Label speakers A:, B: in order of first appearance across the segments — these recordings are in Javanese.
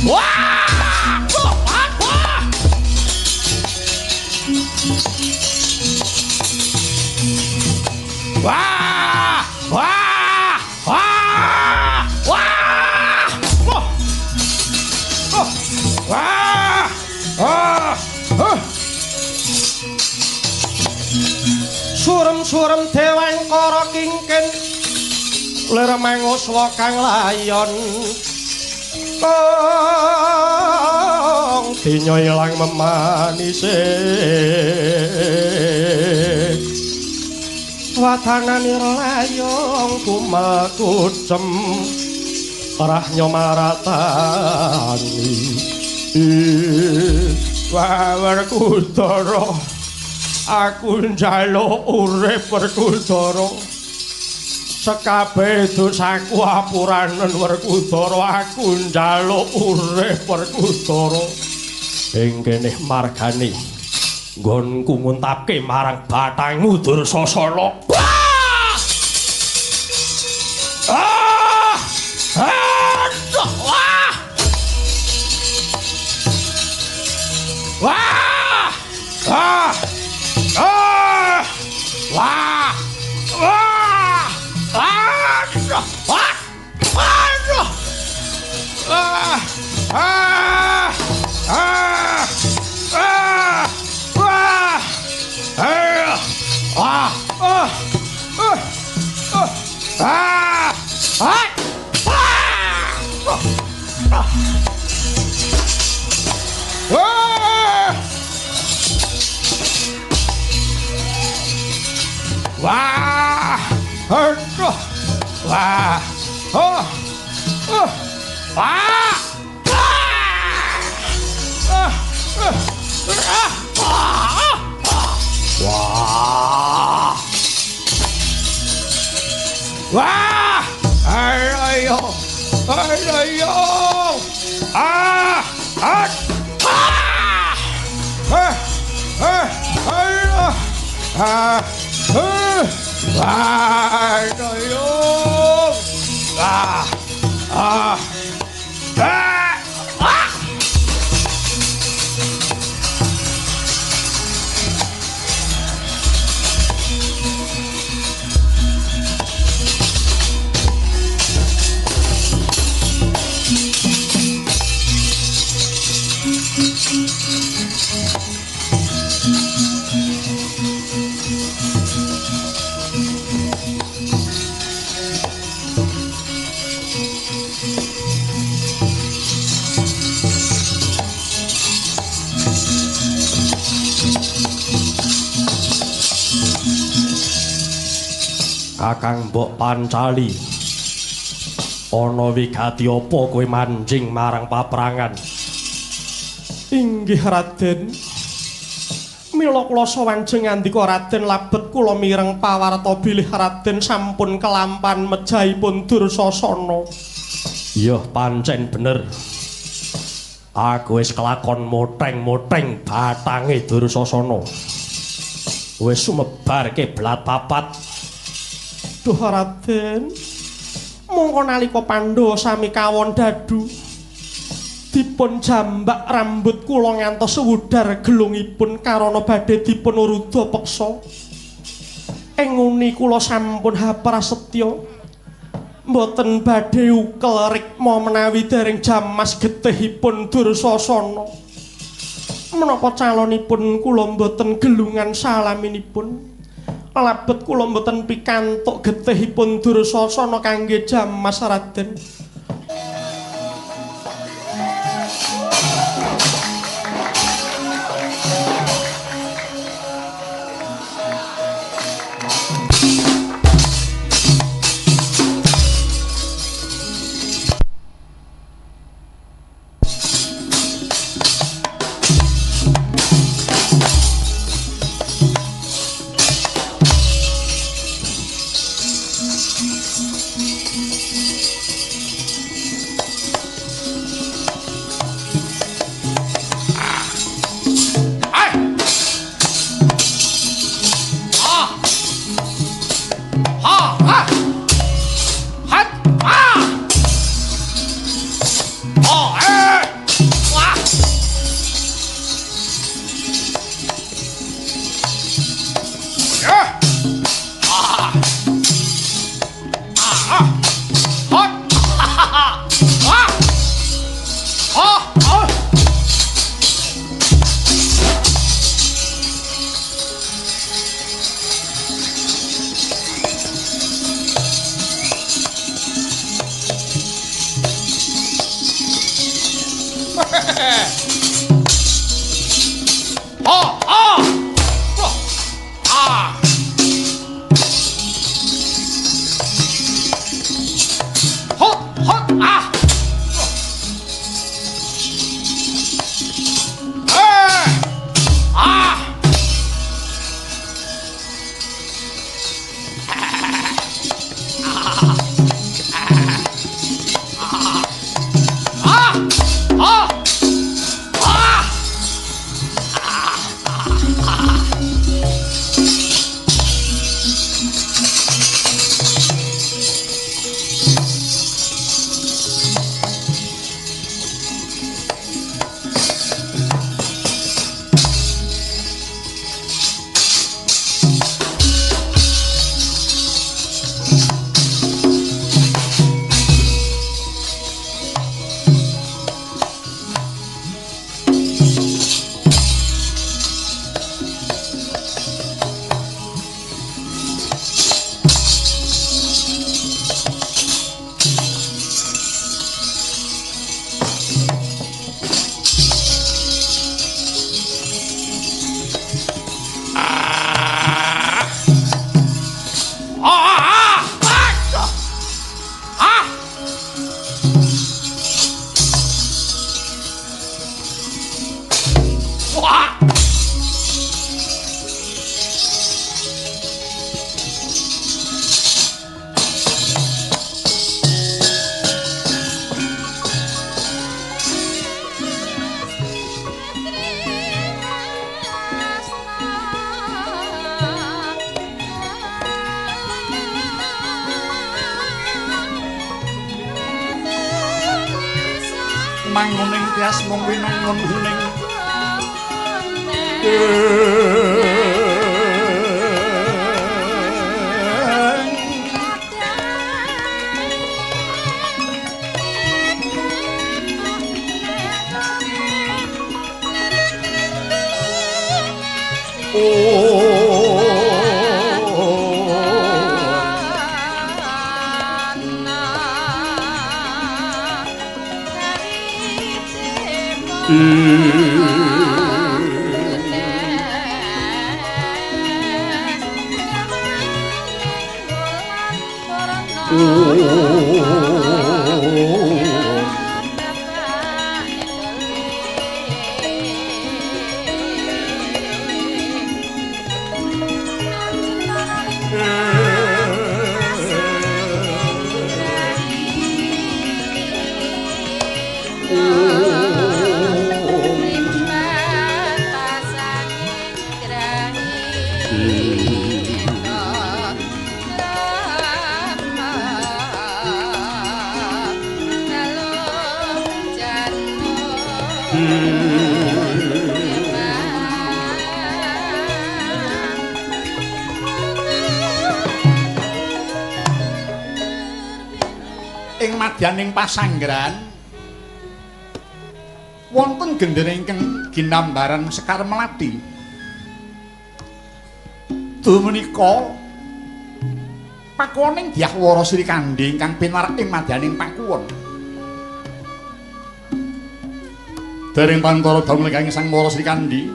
A: Wah! Wah! Wah! Wah! Wah! Wah! Wah! Wah! Ah! Ah! Surem-surem dewangkara kingkin lir manguswa kang layon kang dinya ilang memanise watananira layong kumel kucem rahnyo maratani. Wah, Werkudara, aku njaluk urip Werkudara. Sekabehe dosaku apuranen Werkudara, aku njaluk urip Werkudara. Ing kene margane nggonku nguntapke marang bathangmu Dursasana. Wah! Ah! Aduh! Wah! Wah! Ah! Ah! Wah! Wah! Aduh! Wah! Aduh! Ah! Ah! Ah! Ah! Wah! Ah! Ah! Ah! Ah! Ah! Ah! Ah! Ah! Wah! Aduh! Wah! Oh! Oh! Wah! Ah! Ah! Ah! Wah! Wah! Ayo! Ayo! Ah! Ah! Ah! Ah! Ah! Ayo! Ah! Wah! Ayo! Ah! Ah! Ah! Ah! Kakang Mbok Pancali, ana wigati apa kowe manjing marang paprangan? Inggih Raden. Mila kula sawanjeng ngandika Raden labet kula mireng pawarta bilih Raden sampun kelampan mejahipun Dursasana. Iya pancen bener. Aku wis kelakon moteng-moteng batange Dursasana. Wis sumebar kiblat papat. Duh Raden, mongko nalika Pandhawa sami kawon dadu dipun jambak rambut kula ngantos wudar gelungipun karana badhe dipun ruda peksa. Ing nguni kula sampun haprasetya mboten badhe ukel rikma menawi dereng jamas getihipun Dursasana. Menapa calonipun kula mboten gelungan salaminipun? Labet kula mboten pikantuk getihipun Dursasana kangge jamas Raden. Ah! Ah! Ah! Hot! Hot! Ah! Ah! Ah! Ah! Ah!
B: Mangguning tias mung winangun huning Ing madyaning pasanggran wonten gendera ingkang ginambaran Sekar Melati. Dumenika pakuwoning Dyah Wara Sri Kandhi ingkang pinarak ing madyaning pakuwon. Dereng pantara dangu lenggahing Sang Wara Sri Kandhi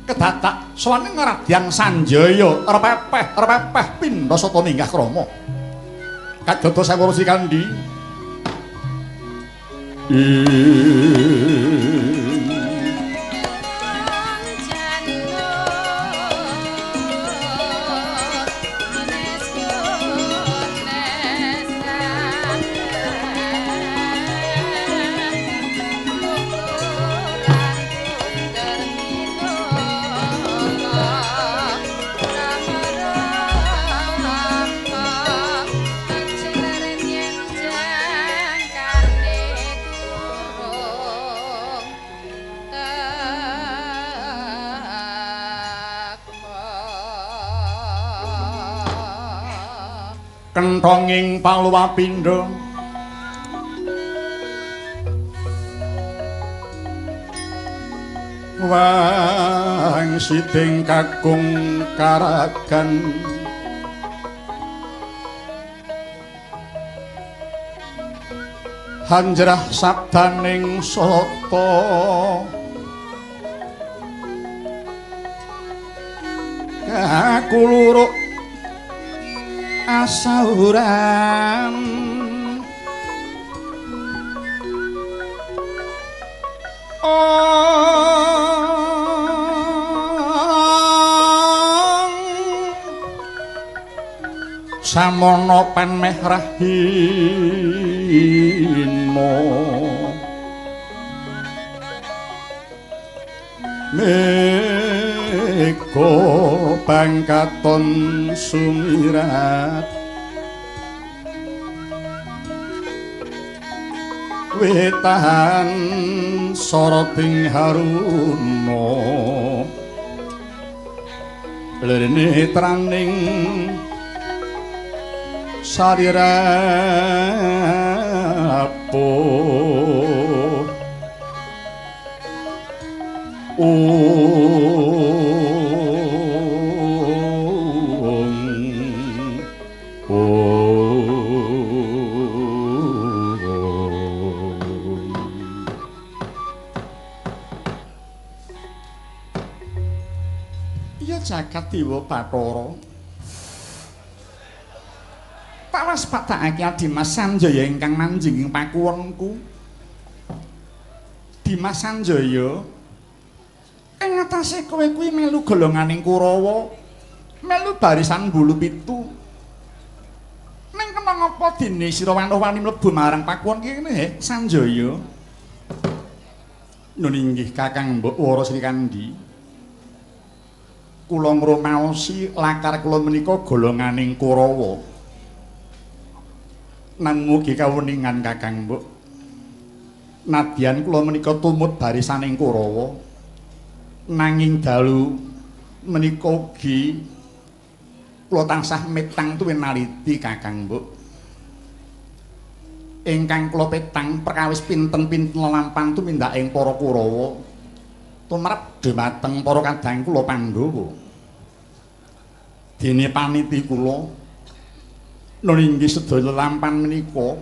B: kedadak sowaning Radyan Sanjaya repepeh repepeh pindha sata minggah krama. Kadodos Sang Wara Sri Kandhi kenthonging paluwapindha wang siding kakung karagan Hanjrah sabdaning sata kakuluruk asauran samono panmeh rahina mega pangkaton sumirat wetan soroting haruna lirene traning sarirapo Iya jagat dewa Bathara. Tak waspadakake Dimas Sanjaya ingkang manjing ing pakuwonku. Dimas Sanjaya, ing atase kowe kuwi melu golonganing Kurawa, melu barisan bulu pitu. Ning kena ngapa dene sira wanuh-wani mlebu marang pakuwon kene, he, Sanjaya? Nun inggih Kakang Mbok Wara Srikandhi. Kula ngrumaosi lakar kula menika golonganing Kurawa. Nanging mugi kawuningan Kakang Mbok, nadyan kula menika tumut barisaning Kurawa, nanging dalu menika ugi kula tansah metang tuwin naliti Kakang Mbok. Ingkang kula petang perkawis pinten-pinten lelampahan tumindak ing para Kurawa tumrap dhumateng para kadang kula Pandhawa. Dene paniti kula nun inggih sedaya lelampahan menika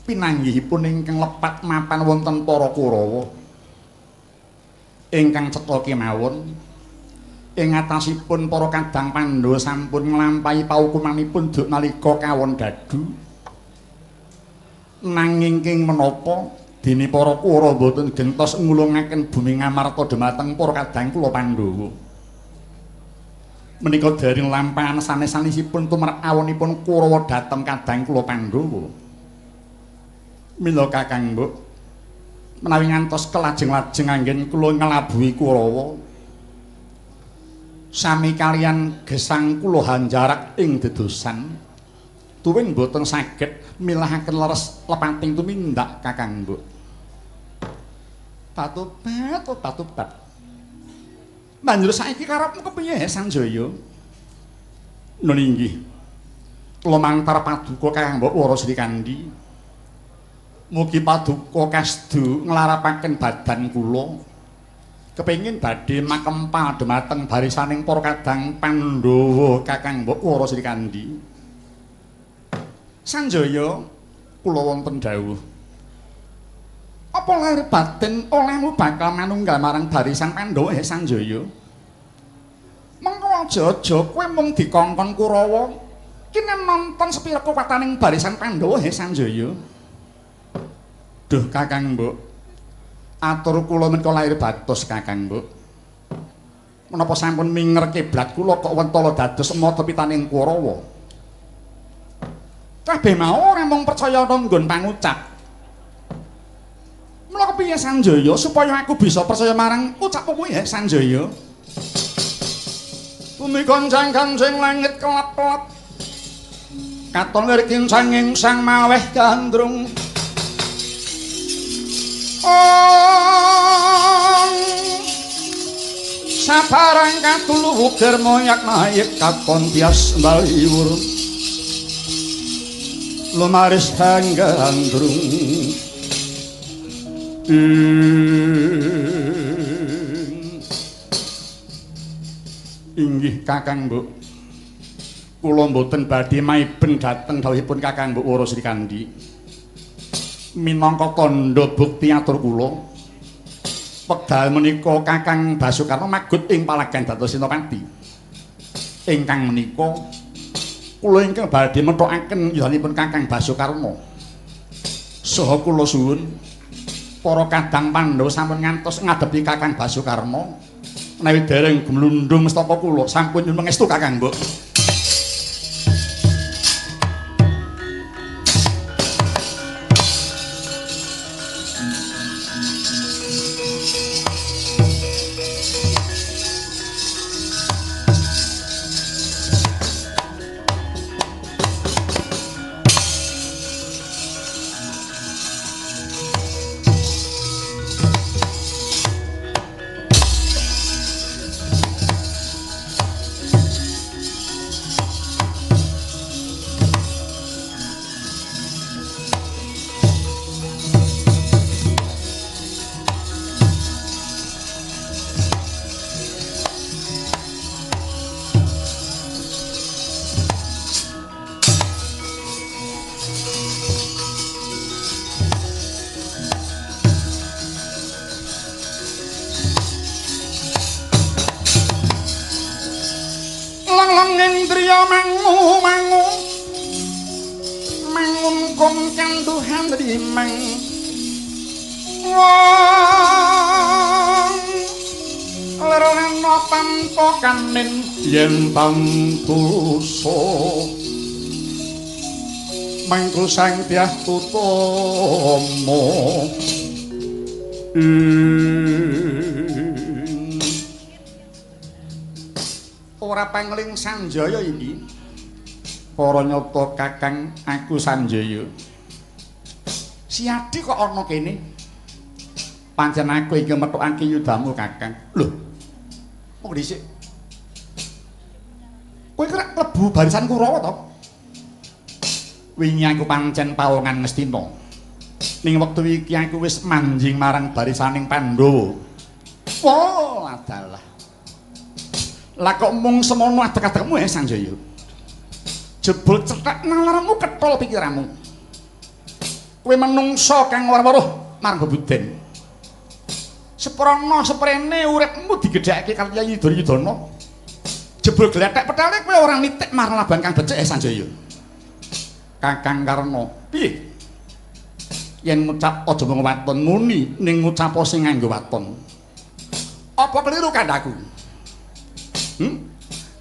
B: pinanggihipun ingkang lepat mapan wonten para Kurawa. Ingkang cetha kemawon ing atasipun para kadang Pandhawa sampun nglampahi paukumanipun duk nalika kawon dadu. Nanging king menapa dene para Kurawa boten gentos ngulungaken bumi Ngamarta dhumateng para kadang kula Pandhawa. Menika dering lampahan sanes-sanesipun tumrap awonipun Kurawa dhateng kadang kula Pandhawa. Mila Kakang Mbok, menawi ngantos kelajeng-lajeng anggen kula nglabuhi Kurawa, sami kalian gesang kula hanjarak ing dedosan, tuwin boten saged milahaken leres lepating tumindak Kakang Mbok. Patobat, patobat. Banjur saiki karepmu kepiye, Sanjaya? Nun inggih. Kula mantar paduka Kakang Mbok Wara Srikandhi. Mugi paduka kasdu nglarapaken badan kula. Kepengin badhe makempal dhumateng barisaning para kadang Pandhawa Kakang Mbok Wara Srikandhi. Sanjaya, kula wonten dawuh. Apa lahir batin olehmu bakal manunggal marang barisan Pandhawa, he Sanjaya? Mengko aja-aja kowe mung dikongkon Kurawa, kene nonton sepira kekuwataning barisan Pandhawa, he Sanjaya? Duh Kakang Mbok, atur kula menika lahir batos Kakang Mbok. Menapa sampun minger kiblat kula kok wentala dados mata pitaning Kurawa? Kabeh mau ora mung percaya ana nggon pangucap. Mula kepiye Sanjaya supaya aku bisa percaya marang ucapmu kuwi, he Sanjaya? Bumi goncang-gancing langit kelap-kelap, katon lir kincanging sang maweh gandrung. Ong sabarang katulu wukir moyak naik katon bias mbaliwur lumaris gandrung. Inggih Kakang Mbok, kula mboten badhe maiben dhateng dawuhipun Kakang Mbok Wara Srikandhi. Minangka tandha bukti atur kula, wekdal menika Kakang Basukarna magut ing palagan dados Senopati. Ingkang menika kula ingkang badhe methokaken yudanipun Kakang Basukarna. Saha kula suwun para kadang Pandhawa sampun ngantos ngadepi Kakang Basukarna. Menawi dereng gumlundung mestaka kula sampun nyuwun pangestu Kakang Mbok. Yen pangkusa mangku sang dyah utama ora pangling Sanjaya iki para nyata Kakang aku Sanjaya. Siadi kok ana kene? Pancen aku iki methokake yudamu Kakang. Lho, kok dhisik kowe kira klebu barisan Kurawa to? Wingi aku pancen pawongan Ngastina. Ning wektu iki aku wis manjing marang barisaning Pandhawa. Wah, adalah. Lah kok mung semono adek-adekmu Sanjaya? Jebul cethek nalarmu ketol pikiranmu. Kowe menungsa kang ora weruh marang bebuden. Seprana seprene uripmu digedhekake karo Yayi Duryudana. Jebul glethek petale kowe ora nitik marang laban kang becik Sanjaya. Kakang Karna, piye? Yen ngucap aja mung waton muni ning ngucap sing nganggo waton. Apa keliru kandhaku?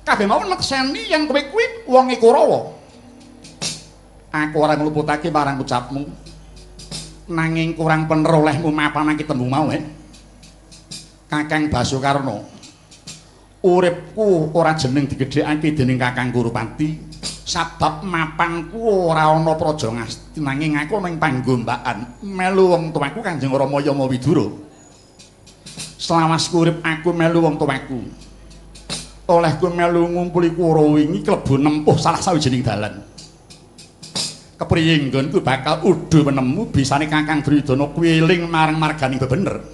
B: Kabeh mawon nekseni yen kowe kuwi wonge Kurawa. Aku ora ngluputake marang ucapmu. Nanging kurang pener olehmu mapanake tembung mau, Kakang Basukarna. Uripku ora jeneng digedhekake dening Kakang Kurupati sabab mapanku ora ana praja Ngastina nanging aku ning panggombakan melu wong tuaku Kanjeng Rama Yama Widura. Selawasku urip aku melu wong tuaku. Olehku melu ngumpuli Kurawa wingi klebu nempuh salah sawijining dalan. Kepriye nggonku bakal udu penemu bisane Kakang Duryudana kuwi eling marang marganing bebener.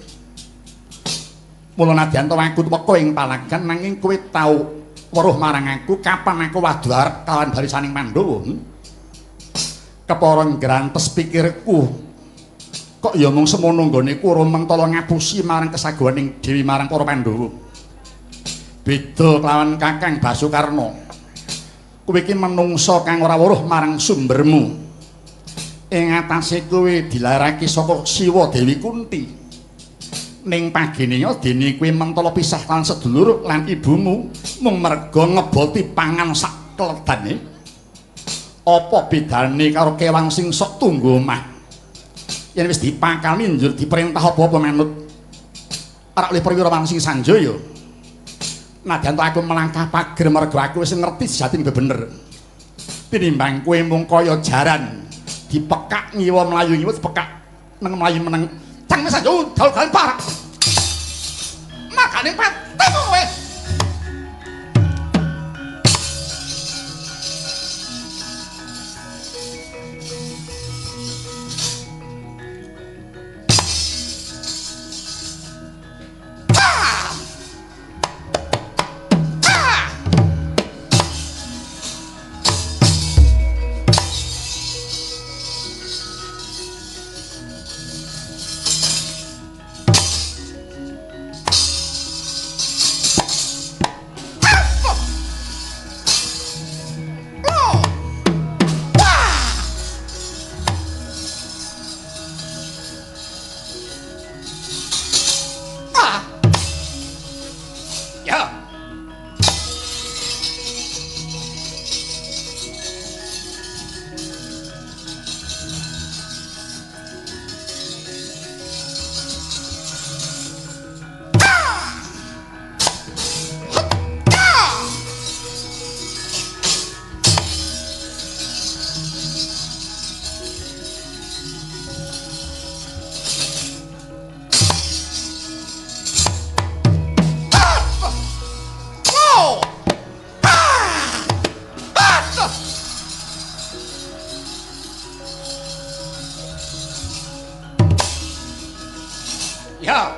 B: Mula nadyan to aku teka ing palagan nanging kowe tau weruh marang aku kapan aku wadu arep kawan barisaning Pandhawa. Kepara ngrantes pikirku. Kok ya mung semono nggone Kurawa mentala ngapusi marang kesaguhaning dewi marang para Pandhawa. Beda kelawan Kakang Basukarna. Kowe iki menungsa kang ora weruh marang sumbermu. Ing atase kowe dilarake saka Siwa Dewi Kunti. Ning pageneya dene kowe mentala pisah lan sedulur lan ibumu mung merga ngeboti pangan sak kledane. Apa bedane karo kewan sing sok tunggu omah? Yen wis dipakani njur diperintah apa-apa manut. Ora oleh perwira marang sing Sanjaya. Nadyan to aku melangkah pager merga aku wis ngerti sejatine bener. Tinimbang kowe mung kaya jaran dipekak ngiwa mlayu ngiwa dipekak nang mlayu meneng. Cang wis aja dal-dalan parak. Makane patemu kowe.
A: Ya.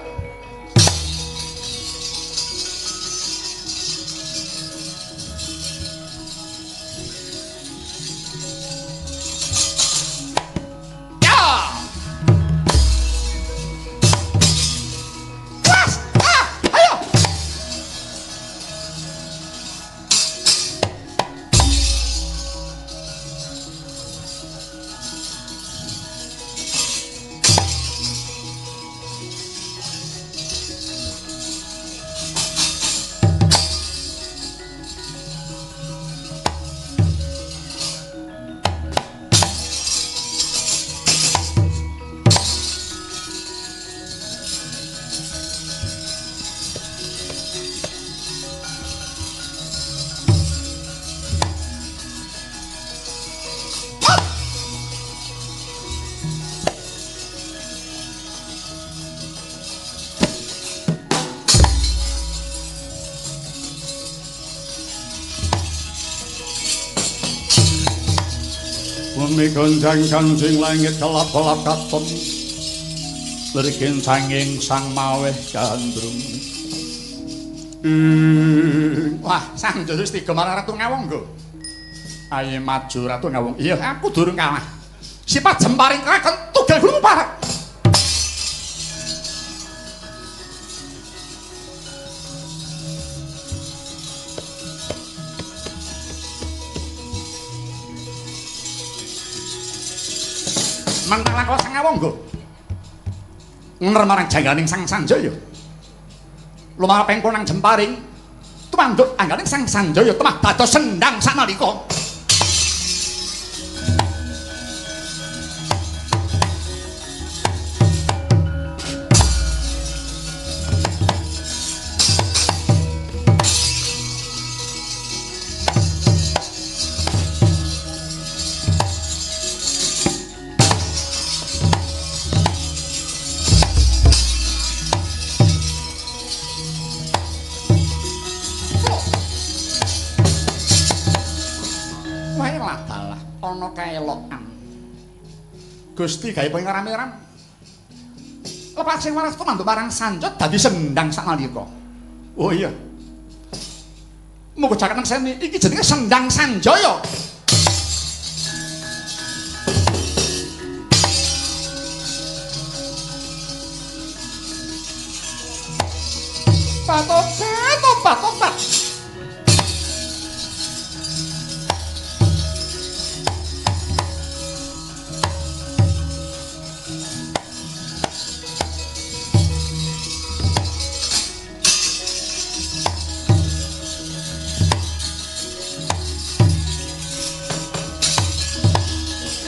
B: Bumi gonjang ganjing langit kelap-kelap katon lirikin sanging sang maweh gandrung.
A: Wah, Sanjaya wis tiga marang Ratu Ngawangga.
B: Ayo maju Ratu Ngawangga. Iya, aku durung kalah. Sifat jemparing kelakon tugel gulumu parek. Mentang Sang Ngawangga ngener marang jangganing Sang Sanjaya. Lumara pengko nang jemparing tumanduk angganing Sang Sanjaya temah dados sendang sanalika. Gusti gawe pengeram-eram. Lepas sing waras tumanduk marang Sanjaya dadi sendang saknalika. Oh iya. Monggo jaket nekseni iki jenenge Sendang Sanjaya. Patopat, topat, topat.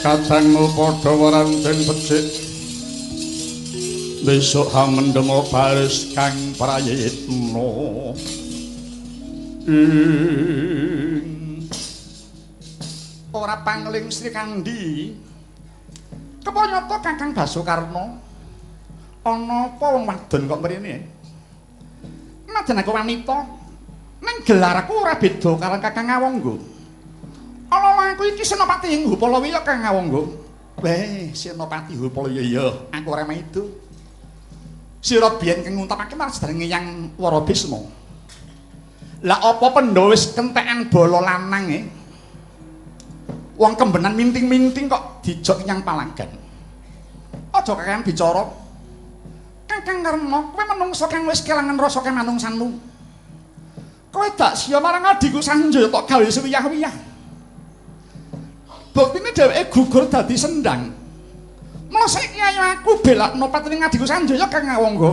B: Kadangmu padha waranten becik besok hamendemo baris kang prayitna.
A: Ora pangling Sri Kandi. Kepanyata Kakang Basukarna ana apa wong wadon kok mrene? Najan aku wanita, ning gelar aku ora beda karo Kakang Ngawangga. Ana aku iki Senopati ing Hupalawya Kang Ngawangga. Weh, Senopati Hupalawya iya, aku ora maido. Sira biyen kang nguntapake marang sedange Yang Warabisma. Lah apa Pandhawa wis kentekan bala lanang e? Wong kembenan minting-minting kok dijok nyang palagan. Aja kakean bicara. Kakang Karna, kowe menungsa kang wis kelangan rasa kamanungsanmu. Kowe dak siya marang adhiku Sanjaya tok gawe suwiyah-wiyah. Buktine dheweke gugur dadi sendang. Mula saiki ayo aku belakno patine adhiku Sanjaya Kang Ngawangga.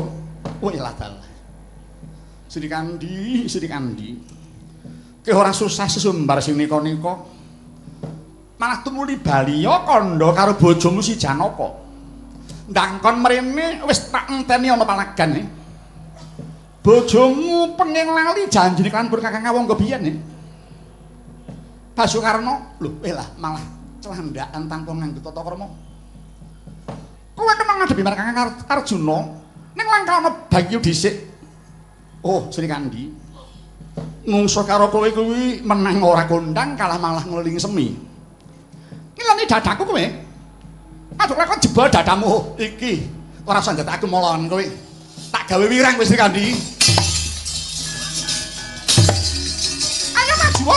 A: Oh ilah dalah. Sri Kandi, Sri Kandi. Ki ora susah sesumbar sing nika-nika. Malah tumuli baliya kandha karo bojomu si Janaka. Ndangkon mrene wis tak enteni ana palagan e. Bojomu pengen lali janjine kan pur Kakang Ngawangga biyen e. Basukarna, lho elah malah celandaan tanpa nganggo tata krama. Kowe kena ngadepi marang Kakang Arjuna ning langkah ana bagyo dhisik. Oh, Sri Kandi. Mungsuh karo kowe kuwi menang ora kondang, kalah malah ngeliling semi. Ngilani dadaku kowe. Aduh lakon jebol dadamu. Iki ora usah ndadak aku molon kowe. Tak gawe wirang kowe Srikandhi. Ayo maju.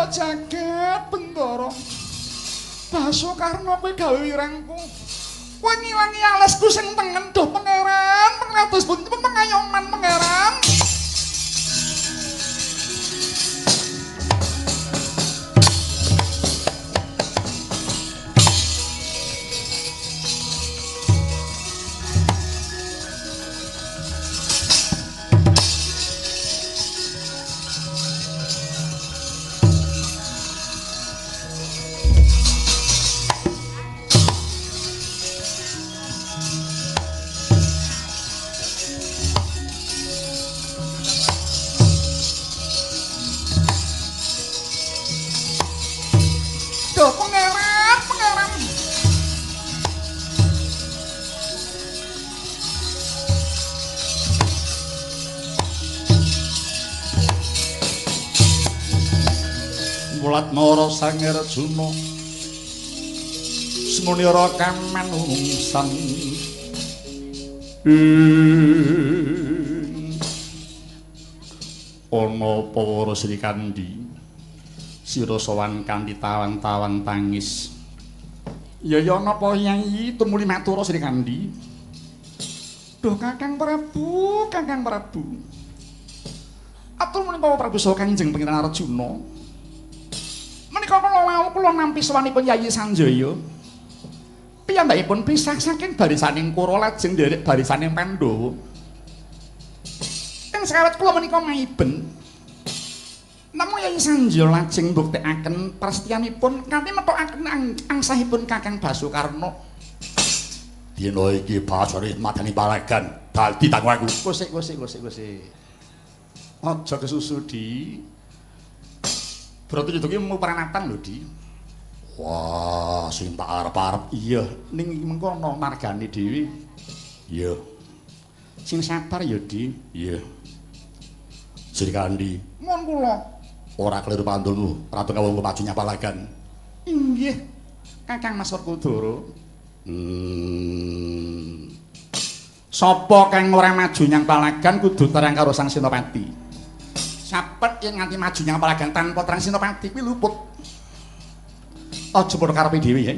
A: Jagat Bendara. Basukarna kowe gawe wirangku. Kowe ngilangi alesku sing tengen duh pangeran, pangratus pundi pengayoman pangeran. Mara Sang Arjuna semunira kamanungsan ana para Srikandhi sira sowan kanthi tawang-tawang tangis. Ya ya napa Yai tumuli matur Srikandhi. Duh Kakang Prabu, Kakang Prabu. Atur menika Prabu saha Kanjeng Pangeran Arjuna. Menika kula wau kula nampi sowanipun Yayi Sanjaya. Piyambakipun pisah saking barisaning Kurawa lajeng nderek barisaning Pandhawa. Ing sakawet kula menika maiben. Namung Yayi Sanjaya lajeng mbuktekaken prasetyanipun kanthi methokaken angsahipun Kakang Basukarna.
C: Dina iki basane madani palagan dadi tanggung aku.
A: Kosik kosik kosik kosik. Aja kesusu Di. Bratayuda ki mau pranatan lho, Di.
C: Wah, sing tak arep-arep.
A: Iya, ning mengko ana margane dhewe.
C: Iya.
A: Sing sabar ya, Di.
C: Iya. Srikandhi,
A: mun kula
C: ora keliru pandulmu, ratu kawula maju nyapalagan.
A: Inggih. Kakang Mas Werkudara. Sapa kang ora maju nyang palagan kudu terang karo Sang Senopati. Sapet yen nganti maju nyang palagan tanpa terang Senopati kuwi luput. Aja padha karepe dhewe ya.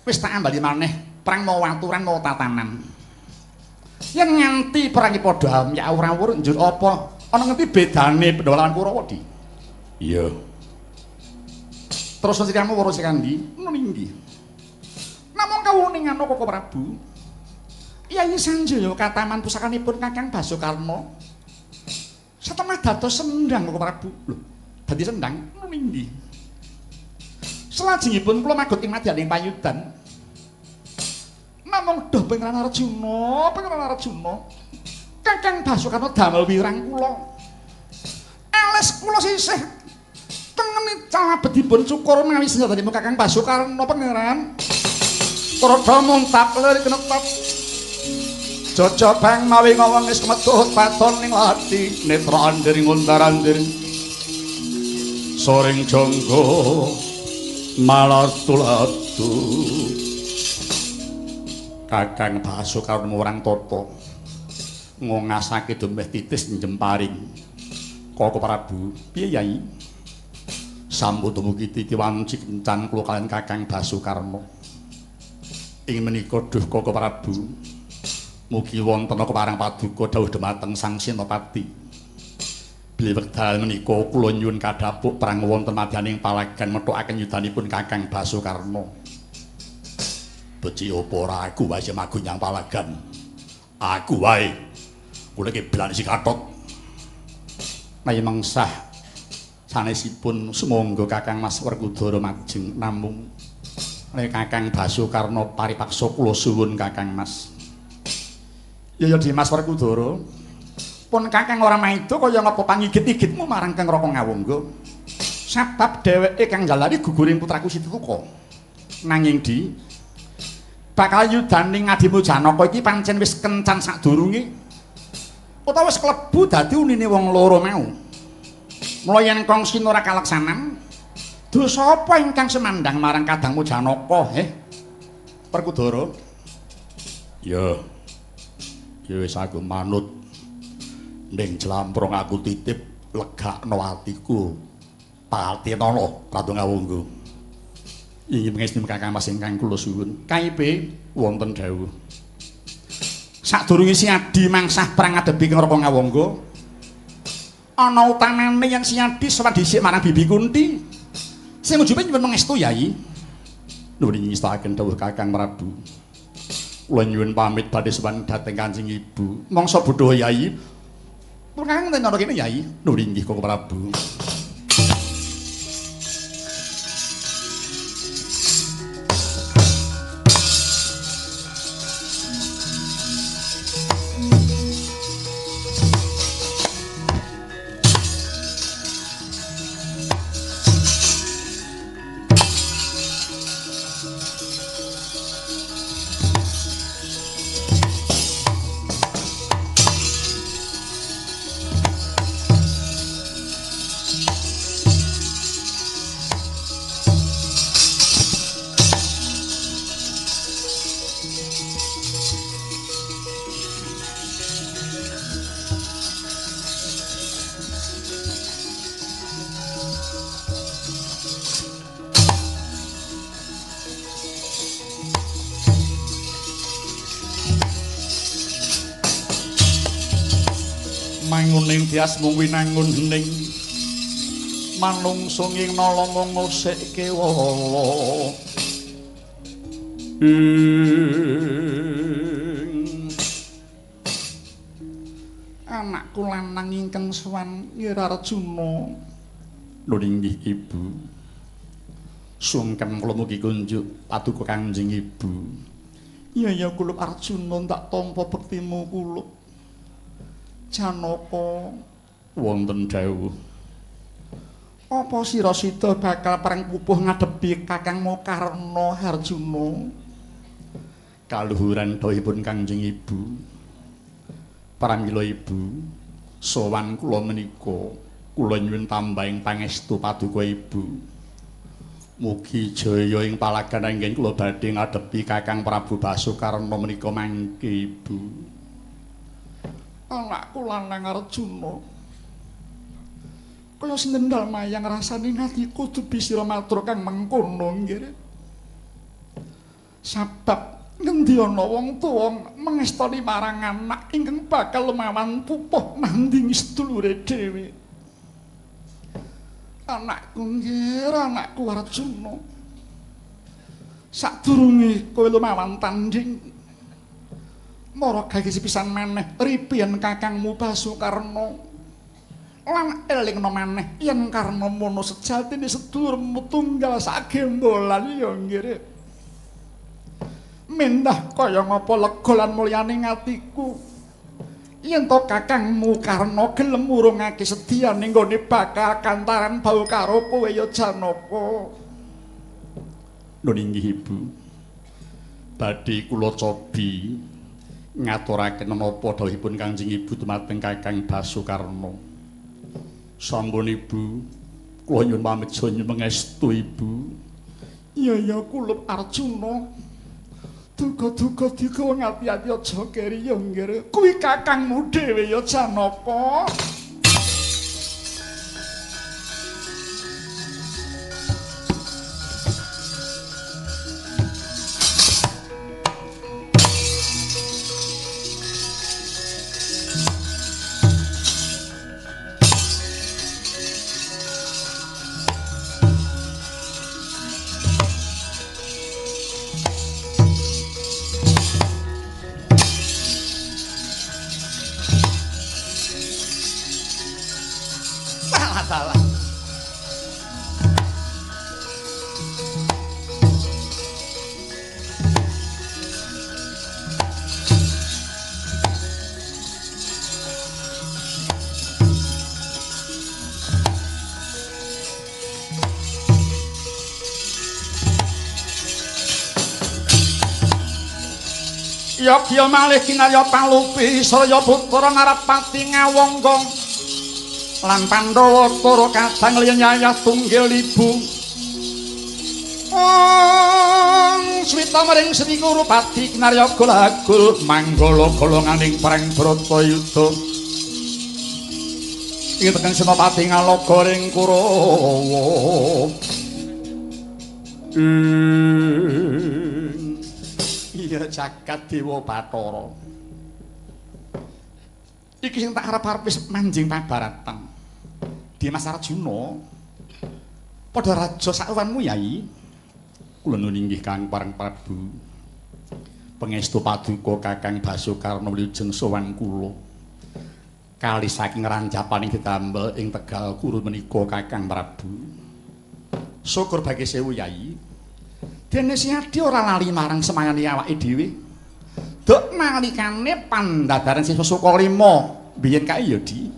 A: Wis tak ambali maneh, perang mau aturan mau tatanan. Yen nganti perangi padha ya awur-awur njur apa? Ana ngerti bedane Pandhawa lawan Kurawa, Di?
C: Iya.
A: Terus sliramu weruh Srikandhi? Ngono inggih. Namung kawuningan Koko Prabu. Yayi Sanjaya kataman pusakanipun Kakang Basukarna. Satemah dados sendang Koko Prabu. Lho, dadi sendang ngono inggih. Salajengipun kula magot ing madyaning payudan. Namung duh Pangeran Arjuna, Pangeran Arjuna. Kakang Basukarna damel wirang kula. Alis kula sisih tengene calabetipun cukur mawi senjatanipun Kakang Basukarna Pangeran. Rada muntap lirik netep. Jojobang mawi ngowong wis kemetut paton ning lathi netra andir nguntar-andir.
C: Soring jangga malatu-latu.
A: Kakang Basukarna orang tata ngongasake dumeh titis njemparing. Koko Prabu, piye Yai?
C: Sampun dumugi titi wanci kencan kula kaliyan Kakang Basukarna.
A: Ing menika duh Koko Prabu, mugi wonten kepareng paduka dawuh dhumateng Sang Senopati. Bilih wekdal menika kula nyuwun kadhapuk perang wonten madyaning palagan methukaken yudanipun Kakang Basukarna.
C: Becik apa ora aku wae sing magun nyang palagan. Aku wae. Kula iki belani si kathok.
A: Menawi mengsah sanesipun sumangga Kakang Mas Werkudara majeng namung Nek Kakang Basukarna paripaksa kula suwun Kakang Mas. Ya ya Dimas Werkudara. Pun Kakang ora maida kaya ngapa pangigit-igitmu marang Kang Raka Ngawangga. Sabab dheweke kang njalari guguring putraku Situka. Nanging di bakal yudaning adimu Janaka iki pancen wis kencan sadurunge utawa wis klebu dadi unine wong loro mau. Mula yen kongsi ora kalaksanan, dosa apa ingkang semandang marang kadangmu Janaka, heh? Werkudara.
C: Ya. Ya wis aku manut. Ning jlamprong aku titip legakno atiku. Patinana Ratu Ngawangga.
A: Inggih pangestu Kakang Mas ingkang kula suwun. KIP wonten dawuh. Sadurunge si Adi mangsah perang ngadepi Kang Raka Ngawangga, ana utanane yen si Adi sowan dhisik marang Bibi Kunti. Sing ujube nyuwun pangestu Yai.
C: Nuwun ngestakaken dawuh Kakang Prabu. Kula nyuwun pamit badhe sowan dhateng Kanjeng Ibu.
A: Mangsa bodho Yai. Pun Kakang enten ana kene Yai.
C: Nuwun inggih Kakang Prabu.
A: Manguning tias mung winangun hening manungsa ing nala mung ngosik kewala anakku lanang ingkang sowan Ngira Arjuna.
C: Lho inggih Ibu. Sungkem kula mugi kunjuk paduka Kanjeng Ibu.
A: Iya ya kula Arjuna tak tampa bektimu kula. Janaka
C: wonten dawuh.
A: Apa sira sida bakal perang pupuh ngadepi Kakangmu Karna Arjuna?
C: Kaluhuran dawuhipun Kanjeng Ibu. Pramila Ibu, sowan kula menika kula nyuwun tambahing pangestu paduka Ibu. Mugi jaya ing palagan anggen kula badhe ngadepi Kakang Prabu Basukarna menika mangke Ibu.
A: Anakku lanang Arjuna. Kaya sinendal mayang rasane atiku dubi sira matur kang mengkono nggih. Sabab ngendi ana wong tuwa mengestoni marang anak ingkang bakal lumawan pupuh nandingi sedulure dhewe. Anakku nggih, anakku Arjuna. Sadurunge kowe lumawan tanding mara gawe sepisan maneh ripiyen kakangmu Basukarna lan elingna maneh yen Karna mono sejatine sedulurmu tunggal sagembolan ya nggih. Mendah kaya ngapa lega lan mulyane atiku yen to kakangmu Karna gelem murungake sediyane nggone bakal kantaran bau karo kowe ya Janaka.
C: Lho inggih Ibu. Badhe kula cobi ngaturaken menapa dawuhipun Kanjeng Ibu dumateng Kakang Basukarna. Sampun Ibu, kula nyuwun pamit nyuwun pangestu Ibu.
A: Iya ya kula Arjuna. Duga-duga digawa ngati-ati aja keri ya nggih. Kuwi kakangmu dhewe ya Janaka. Salah. Yogya malih kinarya palupi sarya putra Narapati ngawangga lan Pandhawa tara kadang liyan yayah tunggil ibu. Ong swita maring Sri Kurupati kinarya golagul manggala golonganing perang Bratayuda. Ing tekan Senopati Ngaloga ring Kurawa. Iya jagat Dewa Bathara. Iki sing tak arep-arep wis manjing pabaratan. Dimas Arjuna. Padha raja sakuwanmu Yai. Kula nuwun inggih Kang Pareng Prabu. Pangestu paduka Kakang Basukarna wilujeng sowan kula. Kali saking rancapaning didamel ing Tegal Kuru menika Kakang Prabu. Syukur bagi sewu Yai. Dene Siadi ora lali marang semayane awake dhewe. Duk nalikane pandadaran siswa Sukalima biyen kae ya Di.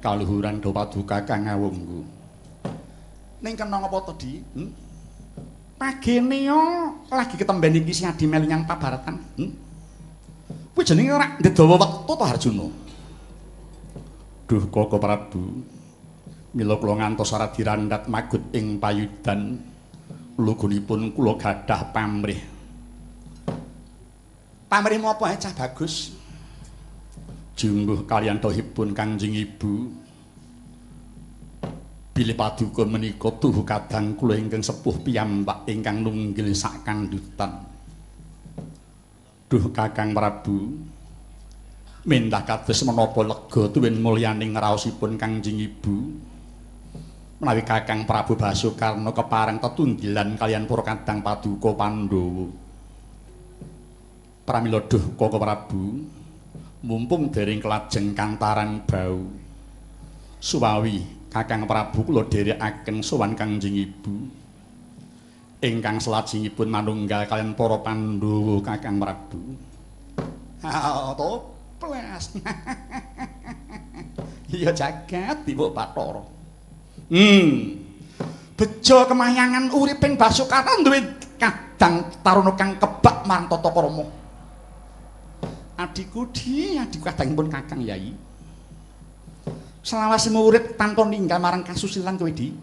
A: Kaluhuran do paduka Kang Awunggu. Ning kena ngapa to Di? Pagene yo lagi ketemben iki Siadi melu nyang pabaratan. Kuwi jenenge ora ndedawa wektu to Arjuna. Duh Koko Prabu. Mila kula ngantos ora dirandhat magut ing payudan. Lugunipun kula gadah pamrih. Pamrih menapa ae cah bagus? Jungguh kaliyan dawuhipun Kangjeng Ibu. Bilih paduka menika tuhu kadang kula ingkang sepuh piyambak ingkang nunggil sakandhutan. Duh Kakang Prabu, mendah kados menapa lega tuwin mulyaning raosipun Kangjeng Ibu. Menawi Kakang Prabu Basukarna kepareng tetunggilan kaliyan para kadang paduka Pandhawa. Pramila duh Koko Prabu, mumpung dereng kelajeng kantaran bau. Suwawi Kakang Prabu kula dherekaken sowan Kangjeng Ibu. Ingkang salajengipun manunggal kaliyan para Pandhawa Kakang Prabu. Ha toples. Iya jagat Dewa Bathara. Bejo kemayangan uriping Basukarna duwe kadang taruna kang kebak marang tata krama. Adhiku Di, adhiku kadangipun Kakang Yai. Selawase urip tanpa ninggal marang kasusilan kowe Di.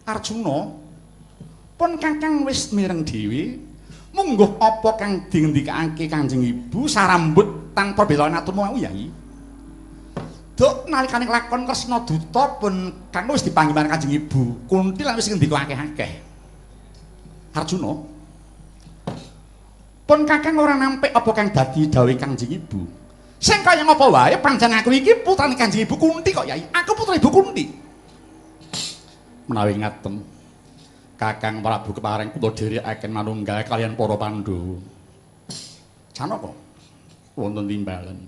A: Arjuna, pun Kakang wis mireng dhewe, mungguh apa kang dingendikake Kanjeng Ibu sarambut tanpa bela aturmu mau Yai. Duk nalikane lakon Kresna Duta pun kang wis dipanggih marang Kanjeng Ibu, Kunti lan wis ngendika akeh-akeh. Arjuna, pun Kakang ora nampik apa kang dadi dawuhe Kanjeng Ibu. Sing kaya ngapa wae pancen aku iki putrane Kanjeng Ibu Kunti kok Yai. Aku putra Ibu Kunti. Menawi ngaten, Kakang Prabu kepareng kula dherekaken manunggal kaliyan para Pandhawa. Janaka wonten timbalan.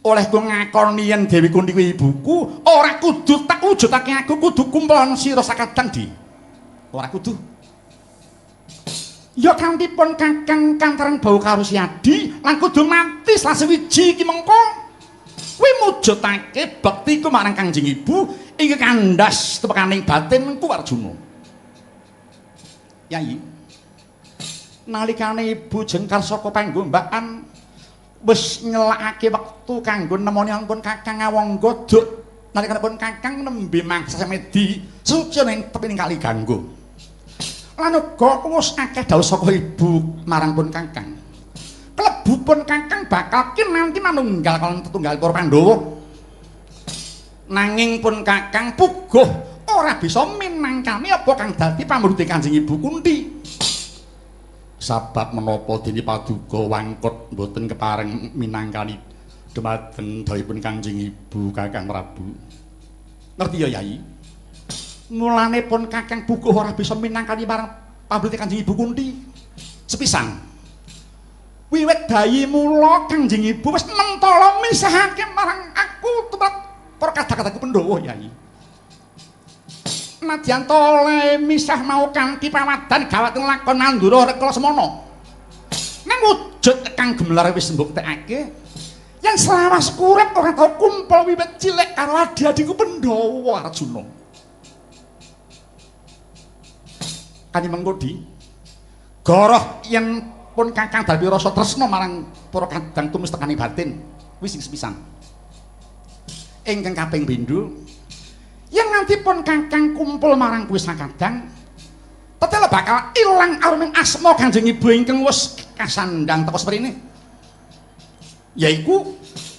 A: Olehku ngakoni yen Dewi Kunti kuwi ibuku, ora kudu tak wujudake aku kudu kumpulon sira sakadang Di. Ora kudu. Ya kanthi pun Kakang kantaran bau karo Siadi lan kudu mati selase wiji iki mengko. Kuwi mujudake bektiku marang Kangjeng Ibu ingkang kandhas tepekaning batinku Arjuna. Yai, nalikane ibu jengkar saka panggombakan wis nyelakake wektu kanggo nemoni ampun Kakang Awangga duk nalikane pun Kakang nembe mangsa semedi suci ning tepining kali Gangga. Lan uga wis akeh dawuh saka ibu marang pun Kakang. Klebu pun Kakang bakal kinanti manunggal kaliyan tetunggal para Pandhawa. Nanging pun Kakang puguh ora bisa minangkani apa kang dadi pamrute Kanjeng Ibu Kunti. Sabab menapa dene paduka wangkut mboten kepareng minangkani dumateng dawuhipun Kanjeng Ibu Kakang Prabu. Ngerti ya Yai? Mulane pun Kakang puguh ora bisa minangkani marang pamrute Kanjeng Ibu Kunti. Sepisan. Wiwit bayi mula Kanjeng Ibu wis mentala misahake marang aku tumrap para kadang-kadangku Pandhawa Yai. Nadyan oleh misah mau kanthi pawadan gawat lakon Mandura Rekala Semana. Nang wujud kang gemelar wis mbuktekake yen selawas urip ora tau kumpul wiwit cilik karo adi-adiku Pandhawa Arjuna. Kani mengko Di, goroh yen pun Kakang dadi rasa tresna marang para kadang tumis tekaning batin. Kuwi sing sepisan. Ingkang kaping pindho, yen nganti pun Kakang kumpul marang kuwi sakadang, tetela bakal ilang aruming asma Kanjeng Ibu ingkang wis kasandhang teka seprene. Yaiku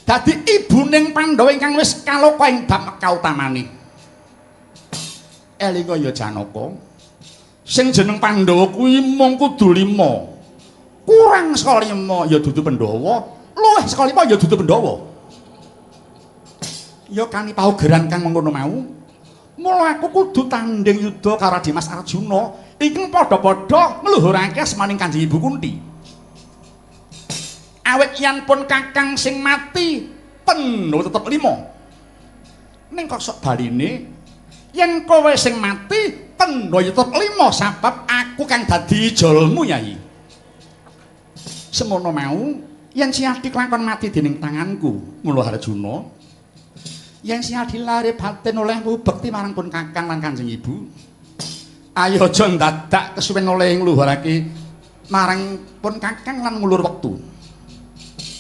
A: dadi ibuning Pandhawa ingkang wis kaloka ing bab kautamane. Elinga ya Janaka, sing jeneng Pandhawa kuwi mung kudu 5. Kurang saka 5 ya dudu Pandhawa, luwih saka 5 ya dudu Pandhawa. Ya kani paugeran kang mengkono mau, mula aku kudu tandhing yuda karo Dimas Arjuna ingkang padha-padha ngluhurake asmaning Kanjeng Ibu Kunti. Awit yen pun Kakang sing mati penuh tetep 5. Ning kok sok baline yen kowe sing mati penuh ya tetep 5 sebab aku kang dadi ijolmu Yai. Semono mau yen Siadi kelakon mati dening tanganku, mula Arjuna. Yen Siadi lare batin olehmu bekti marang pun Kakang lan Kanjeng Ibu. Ayo aja ndadak kesuwen oleh ngluhurake marang pun Kakang lan ngulur wektu.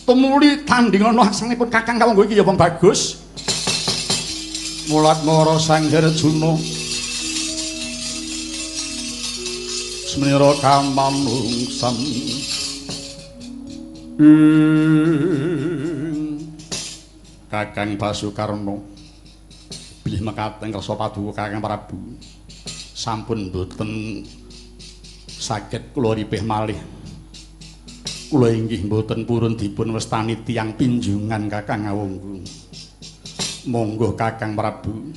A: Tumuli tanding ana asmanipun Kakang kawangga iki ya wong bagus. Mulat mara Sang Arjuna Semira kamanungsan Kakang Basukarna bilih mekaten kersa paduka Kakang Prabu sampun boten saged kula ripih malih. Kula inggih mboten purun dipun wastani tiyang pinjungan Kakang Awunggu. Monggo Kakang Prabu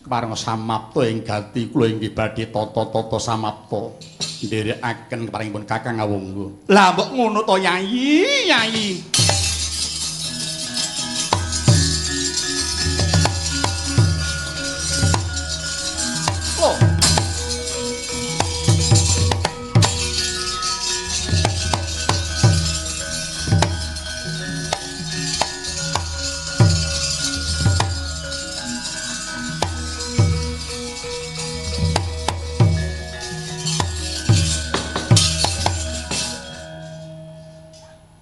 A: keparenga samapta ing gati kula inggih badhe tata-tata samapta nderekaken keparingipun Kakang Awunggu. Lah mbok ngono to Yayi, Yayi.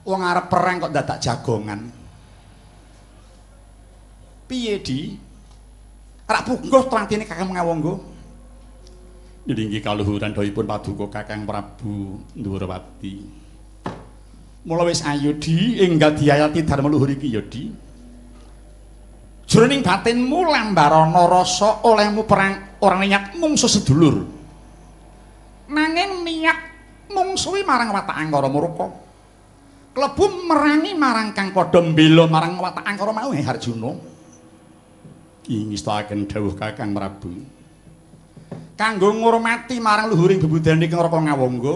A: Wong arep perang kok dadak jagongan. Piye, Di? Rak pungguh to atine Kakang Ngawangga? Nggih kaluhuran dhawuhipun paduka Kakang Prabu Ndhurawati. Mula wis ayo, Di, enggal diayati dharma luhur iki ya, Di. Jroning batinmu lambarana rasa olehmu perang ora niat mungsuh sedulur. Nanging niat mungsuhi marang watak angkara murka. Klebu merangi marang kang padha mbela marang watak angkara mau Arjuna. Ingistakaken dawuh Kakang Prabu. Kanggo ngurmati marang luhuring bebudayane ing Raka Ngawangga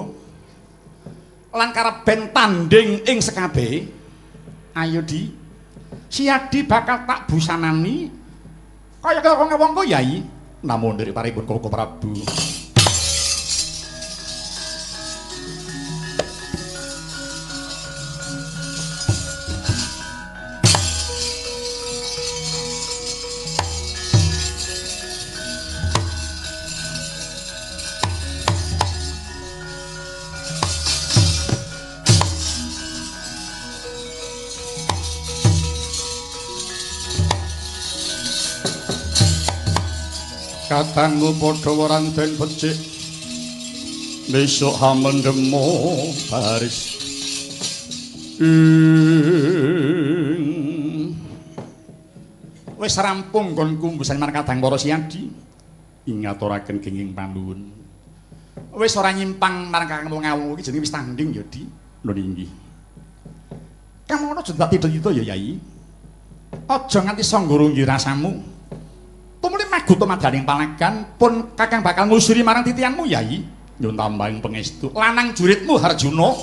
A: lan kareben tandhing ing sekabehe. Ayo Di, Siadi bakal tak busanani kaya Raka Ngawangga Yai. Namun dari paripun Koko Prabu. Katanggu padha waranden becik besok hamendemo baris wis rampung nggonku mbusan marang kadang para Siadi ingaturaken genging panuwun. Wis ora nyimpang marang Kakang Ngawu iki jenenge wis tanding ya, Di. Lho inggih. Kang ngono aja tak tito-tito ya, Yai. Aja nganti sangga runggi rasamu. Tumuli maguta madaning palagan pun Kakang bakal ngusuri marang titianmu Yai. Nyuwun tambahing pangestu lanang juritmu Harjuna.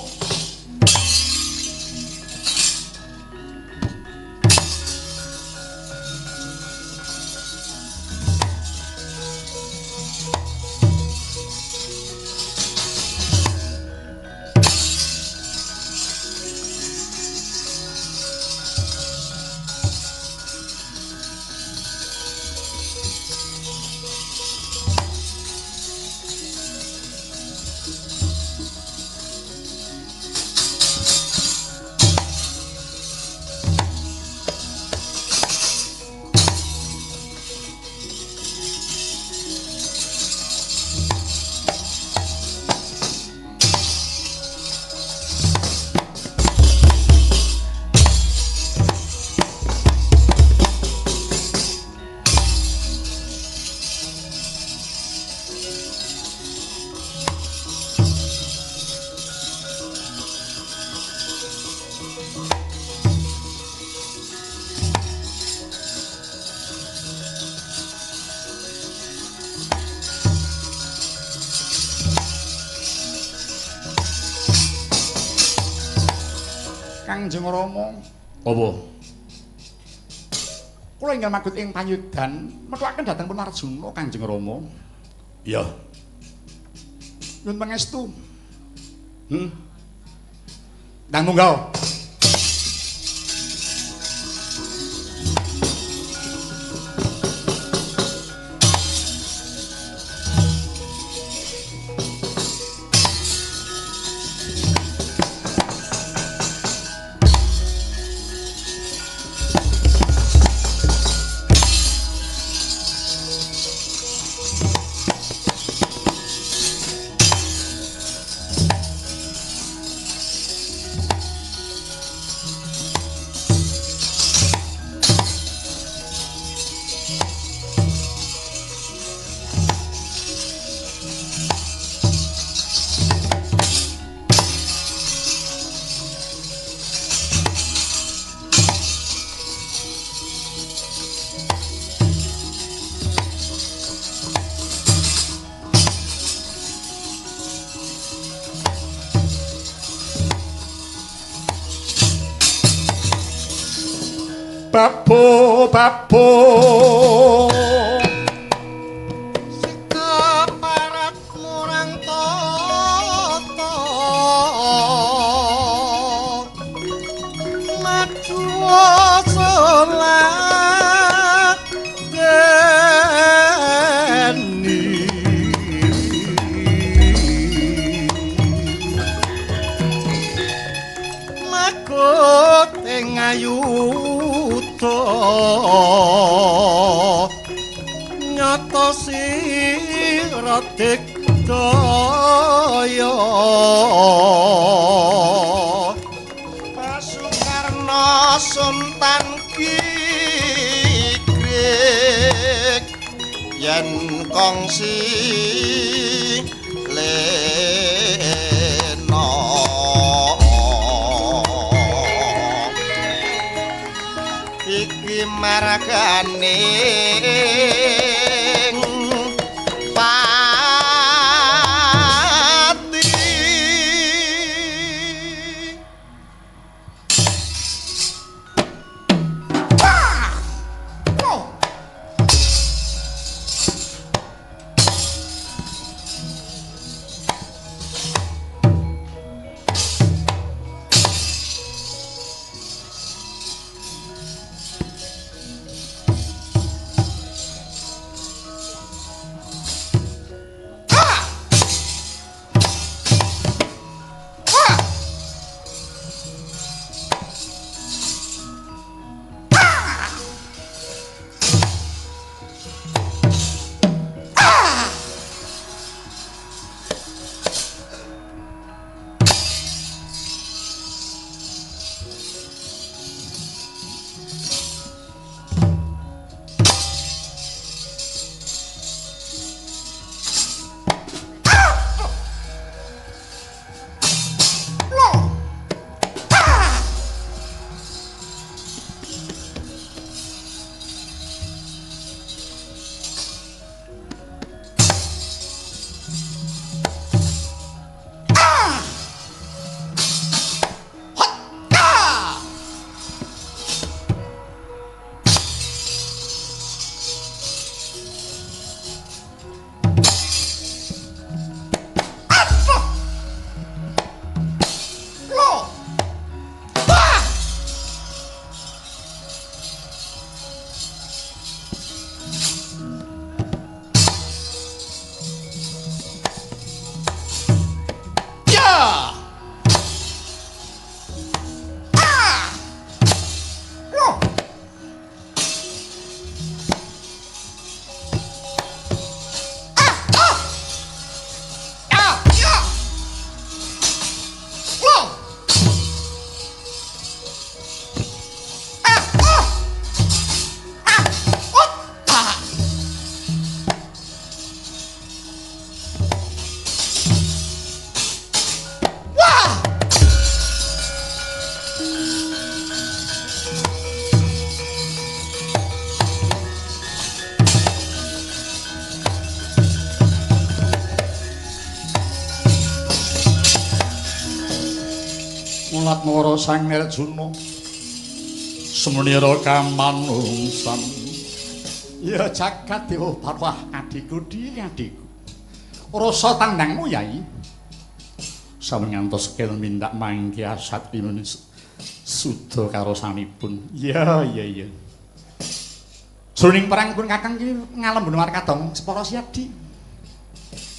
A: Kangjeng Rama.
C: Apa?
A: Kula ingkang magut ing panyudan methukaken dhateng pun Arjuna Kangjeng Rama.
C: Iya.
A: Nyuwun pangestu.
C: Ndang munggah.
A: Bapo bapo
D: sikap parat murang tata maju salat deni makut ing ayu nyata sira digdaya Basukarna Sultan Kikrik yen kongsi lena iki margane pati.
C: Mulat mara Sang Arjuna semenira kamanungsan.
A: Ya jagat dewa parwah adhiku di adhiku. Rasa tandangmu Yai.
C: Sampun ngantos kel mindak mangke asat limun suda karosanipun.
A: Ya iya iya. Jroning perang pun Kakang iki ngalembun markadong separa Siadi.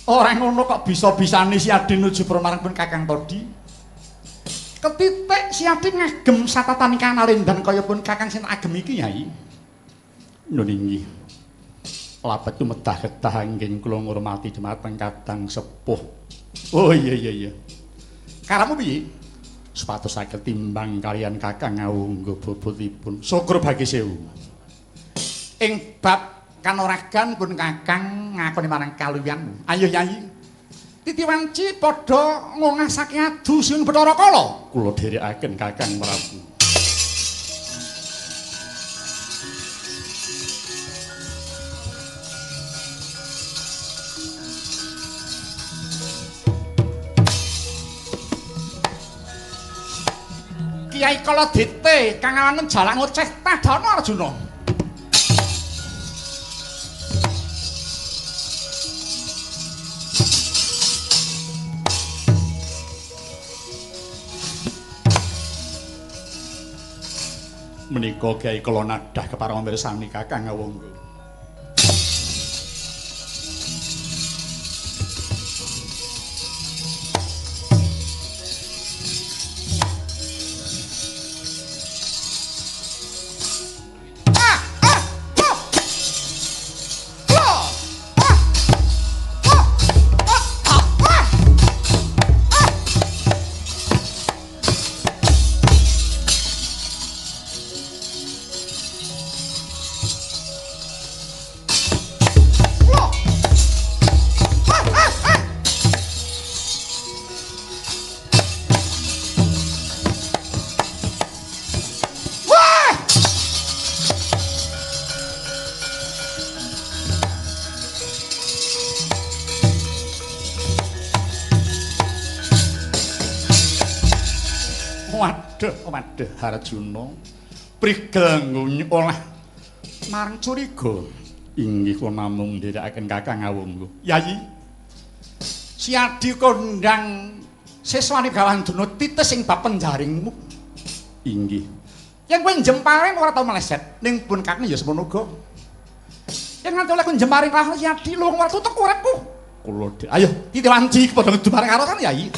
A: Ora ngono kok bisa-bisane Siadi nuju marang pun Kakang Todi. Ketitik Siadi ngagem satatan kanalendan kaya pun Kakang sing agem iki Yai.
C: Nun inggih. Lapet tumedah-kedah anggen kula ngurmati dhumateng kadang sepuh.
A: Oh iya iya iya. Karepmu piye?
C: Supados saged timbang kaliyan Kakang Awungga bobotipun. Syukur bagi sewu.
A: Ing bab kanoragan pun Kakang ngakoni marang kaluwihanmu. Ayo Yai. Titi wanci padha ngongasake adu siun Bathara Kala.
C: Kula dherekaken Kakang Prabu.
A: Kyai Kaladite kang awangun jalak ngoceh tadana Arjuna.
C: Menika Kyai Kala nadah kepareng mirsani Kakang Awangga. Waduh, Arjuna prigel oleh marang curiga. Inggih kula namung ndherekaken Kakang Awungga.
A: Yayi, Siadi kondang siswane Gawandana titis ing bab penjaringmu.
C: Inggih.
A: Yen kowe njemparing ora tau meleset, ning pun Kakang ya semono uga. Yen nganti oleh njemparing karo Siadi luwung ora tutuk uripku.
C: Kula
A: ayo titi wanci padha ngedu marang karo kan Yayi.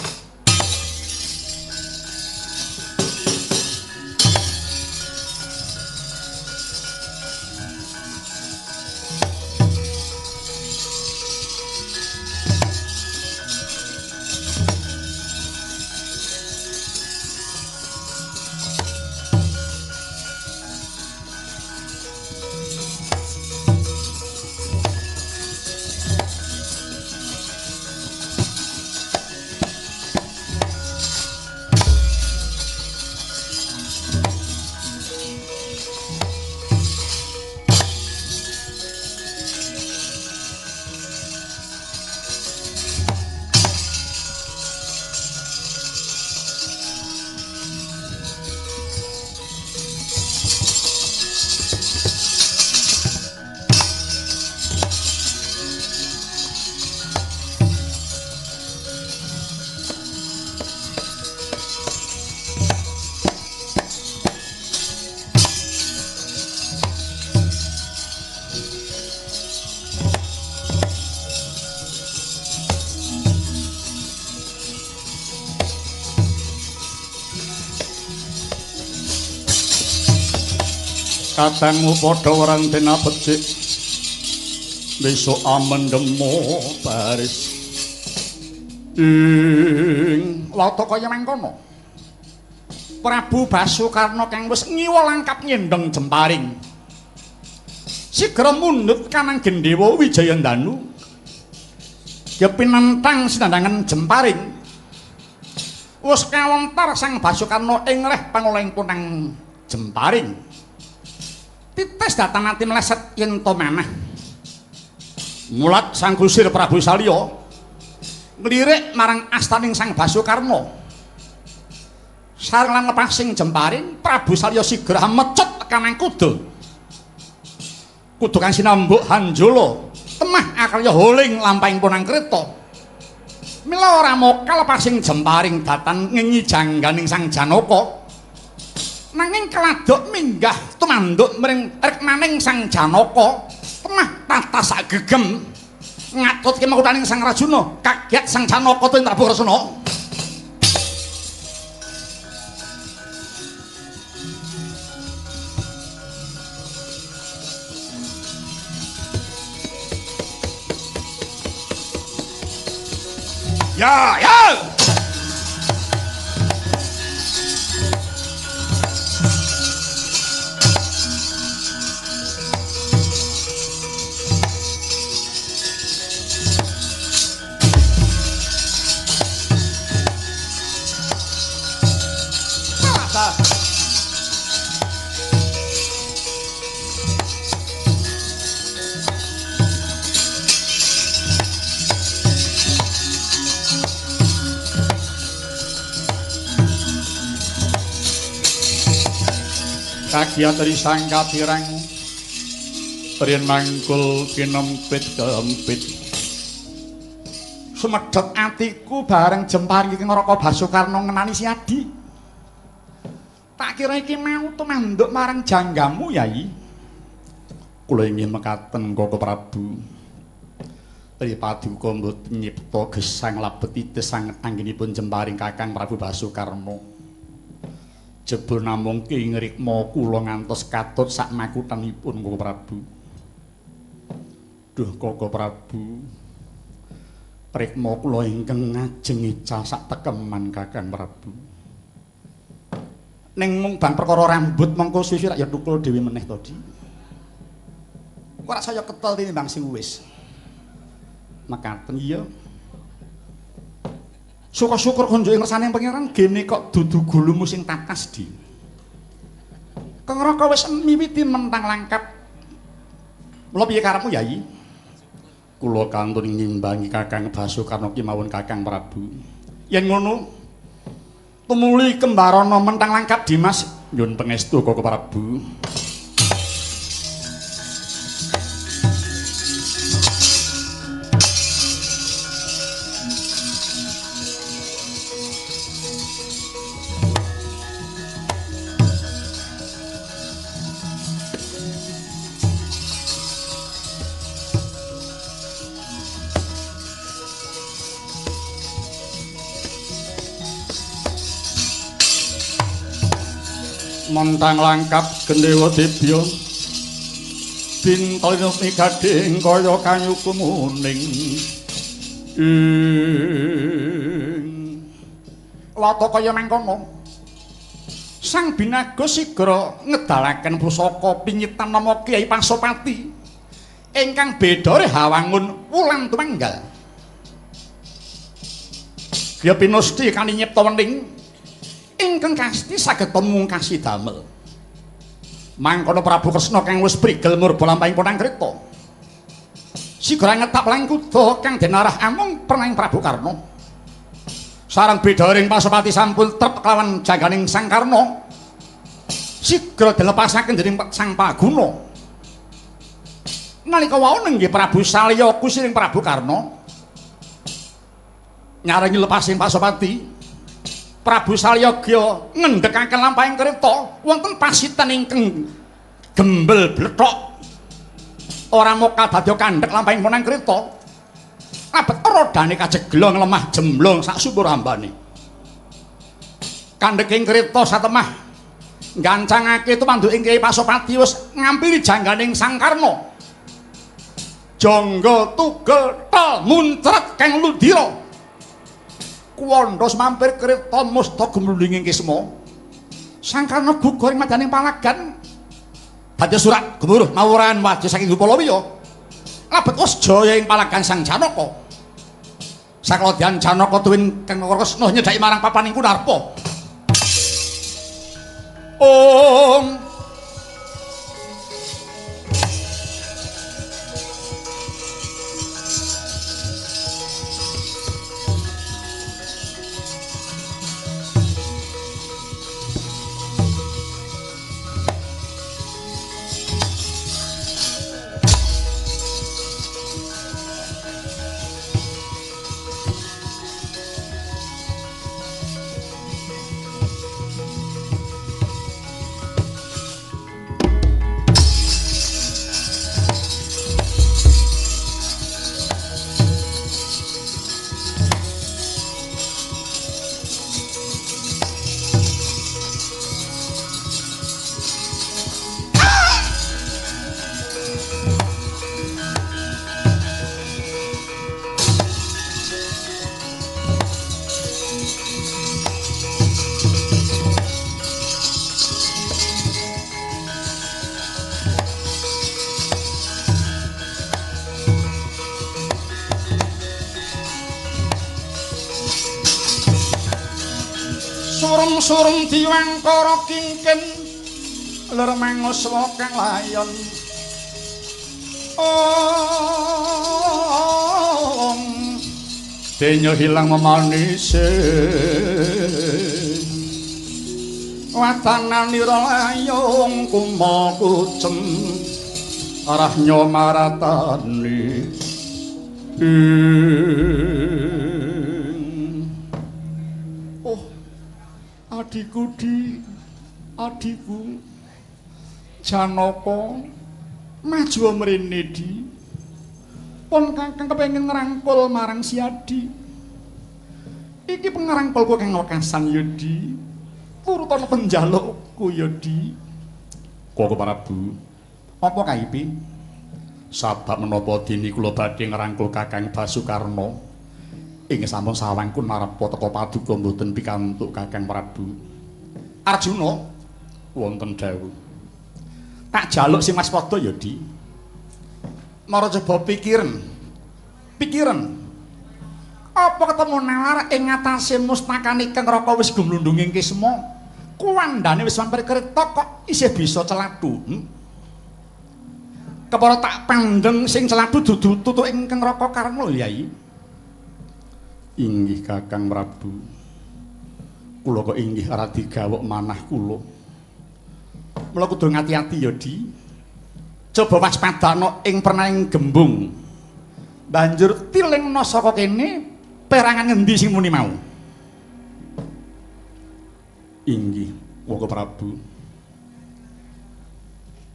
C: Kadangmu padha wereng dena becik besok amendemo baris ing
A: lata kaya mangkono. Prabu Basukarna kang wis ngiwa langkap nyendheng jemparing sigra mundhut kanang Gendewa Wijayandanu ya pinentang sindangan jemparing. Wis kawontar Sang Basukarna ing reh pangolehing punang jemparing. Titis datang ati meleset yen to manah. Mulat Sang Kusir Prabu Salya nglirik marang astaning Sang Basukarna. Sareng lan lepasing jemparing Prabu Salya sigra mecut tekanang kuda. Kuda kang sinambuk Hanjala temah akrya holing lampahing punang kreta. Mila ora mokal lepasing jemparing datan ngenyi jangganing Sang Janaka. Nanging keladuk minggah tumanduk mring rekmaning Sang Janaka temah tata sak gegem ngatutke makutaning Sang Rajuna. Kaget Sang Janaka tuwin Prabu Kresna. Ya, ya. Kagiat risang katirang rin mangkul kinempit kempit. Sumedhot atiku bareng jempar iki Raka Basukarna ngenani si Adi. Tak kira iki mau tumanduk marang janggamu, Yai. Kula ingin mekaten Koko Prabu. Tri paduka mboten nyipta gesang labet ites sanget anggenipun jemparing Kakang Prabu Basukarna. Jebul namung ki ngrikma kula ngantos katut sak makutanipun Koko Prabu. Duh Koko Prabu, rikma kula ingkang ngajeng ical sak tekeman Kakang Prabu. Ning mung bang perkara rambut mengko suwi rak ya tukul dhewe meneh to, Di. Kok ora saya ketel tinimbang sing wis. Mekaten iya. Syukur-syukur konjuke ngersane pangeran gene kok dudu gulumu sing tatas, Di. Kang Raka wis miwiti mentang langkap. Mula piye karepmu, Yayi? Kula kantun ngimbangi Kakang Basukarna kemawon Kakang Prabu. Yen ngono tumuli kembarana mentang langkap, Dimas. Nyun pangestu Koko Prabu. Mentang langkap gendhewa dibya bintol gading kaya kanyu kumuning ing wata kaya mangkono. Sang Binaga sigra ngedalaken pusaka pinyitan nama Kyai Pasopati ingkang bedore hawangun wulan tumanggal. Gya pinusti kanthi nyipta wening ingkang kasti saged mungkasi damel. Mangkono Prabu Kresna kang wis prigel murba lampahing ponang kreta. Sigra ngetap lang kuda kang den arah amung pernaing Prabu Karna. Sareng bedaring Pasopati sampun trep kelawan jaganing Sang Karna. Sigra dilepasaken dening Sang Paguna. Nalika wau nenggih Prabu Salya kusiring Prabu Karna nyarengi lepasing Pasopati. Prabu Salyagya ngendhekaken lampahing kreta wonten pasitan ingkang gembel blethok. Ora mokal dadya kandhek lampahing ponang kreta. Abet rodane kajeglong lemah jemblong sak sumur ambane. Kandheking kreta satemah nggancangake tumanduking Kyai Pasopati wis ngampiri jangganing Sang Karna. Jangga tugel tol muncrat kang ludira. Kuwandha mampir kreta musta gumlundinging kisma. Sang Karna gugur ing madaning palagan. Badhe surak gemuruh mawuran wajah saking Upalawiya. Labet wis jaya ing palagan Sang Janaka. Saklodyan Janaka tuwin Kang Kresna nyedhaki marang papaning Kunarpa. Om Surum-surum diwangkara kingkin lir manguswa kang layon. Ong
C: Denya hilang memanise
A: watananira layung kumakucem
C: arahnya maratani.
A: Oh, adikku di, adikku Janaka maju mrene di. Pun kakang kepengin ngrangkul marang si Adi. Iki pengrangkulku kang wekasan ya di. Turut ana penjalukku ya di.
C: Koko Prabu,
A: apa kaipi?
C: Sabab menapa dene kula badhe ngrangkul Kakang Basukarna ing sampun sawangkun marepa teka paduka mboten pikantuk Kakang Prabu.
A: Arjuna
C: wonten dawuh.
A: Tak jaluk sing waspada ya di. Mara coba pikiran. Pikiran. Apa ketemu nalar ing ngatasé mustakane Kang Raka wis gumlundung ing kisma? Kuwandane wis mampir kereta kok isih bisa celathu. Kepara tak pandeng sing celathu dudu tutuk ing Kang Raka Karna lho Yai.
C: Inggih Kakang Prabu. Kula kok inggih radi gawok manah kula.
A: Mula kudu ngati-ati ya di. Coba waspadana ing pernaing gembung. Banjur tilingna saka kene perangan ngendi sing muni mau.
C: Inggih, Waka Prabu.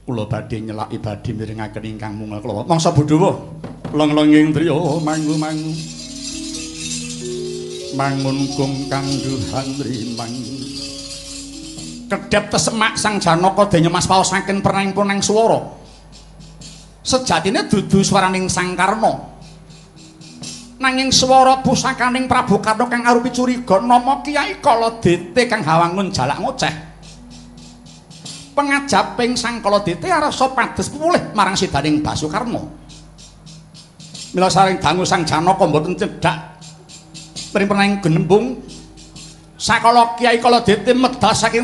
C: Kula badhe nyelaki badhe mirengaken ingkang mungal kula.
A: Mangsa bodhowa
C: long-longing driya mangu-mangu. Mangun kung kangduhan rimang.
A: Kedhep tesemak Sang Janaka dene mas paosaken pernaing-pernaing swara. Sejatine dudu swaraning Sang Karna. Nanging swara pusakaning Prabu Karna kang arupi curiga nama Kyai Kaladete kang hawangun jalak ngoceh. Pengajaping Sang Kaladete arasa padhes pupulih marang sidaning Basukarna. Mila saring dangu Sang Janaka mboten cedhak pring-pernaing genembung. Sakala Kyai Kaladete medal saking